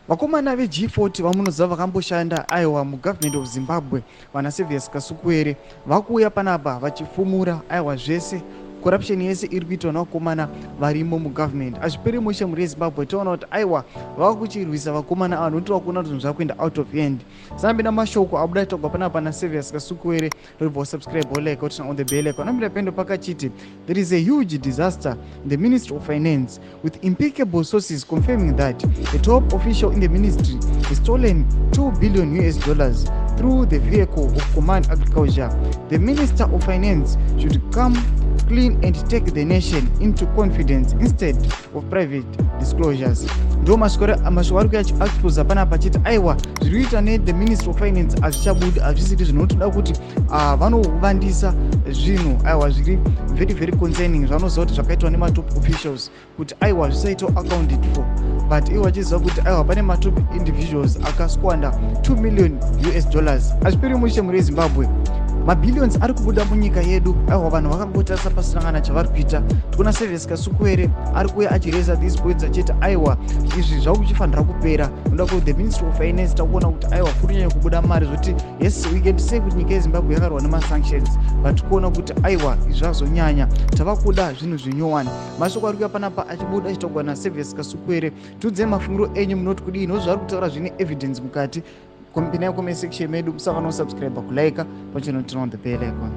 Vakomana veG40 vamunoziva vakamboshanda, aiwa, mugovernment of Zimbabwe, vana Saviour Kasukuwere, vakuuya panapa vachifumura, aiwa, zvese corruption yese iri kuitwa nevakomana varimo mugovernment. Hazviperi mushe muri yeZimbabwe. Toona kuti, aiwa, vava kuchirwisa vakomana ava nokuti vakuona kuti zvinhu zvakuenda out of hand. Sanapinda mashoko abuda togwa panapa naSaviour Kasukuwere. Ndobva wasubscribe, wolike, woturn on the bell icon. Anopinda pendo pakachiti, "There is a huge disaster in the Ministry of Finance, with impeccable sources confirming that a top official in the ministry has stolen US$2 billion through the vehicle of Command Agriculture. The Minister of Finance should come clean and take the nation into confidence instead of private disclosures." Ndo mashoko ari kuexposa panapa achiti, aiwa, zviri kuita nethe Ministry of Finance hazvichabudi, hazvisiri zvinotoda kuti vanovandisa zvinhu, aiwa, zviri very very concerning zvanoziva kuti zvakaitwa nematop officials, kuti, aiwa, zvisaitwa accounted for. But ivo vachiziva kuti, aiwa, pane matop individuals akasquander US$2 million. Hazviperi mushe muri yeZimbabwe. Mabillions ari kubuda munyika yedu, aiwa, vanhu vakangotarisa pasina kana chavari kuita. Tikuona Saviour Kasukuwere ari kuuya achiraisa these points achiti, aiwa, izvi zvakuchifanira kupera. Noda kuti the Ministry of Finance, takuona kuti, aiwa, kuri nyanya kubuda mari zvoti yes, we can say kuti nyika yeZimbabwe yakarwa nemasanctions, but kuona kuti, aiwa, izvi zvazonyanya, tava kuda zvinhu zvinyowani. Mashoko ari kuuya panapa achibuda achitaurwa naSaviour Kasukuwere. Tiudzei mafungiro enyu, munoti kudii nozvaari kutaura zvine evidence mukati? Pinai comment section medu, musakana kusubscribe, kulike pachino, turn on the bell icon.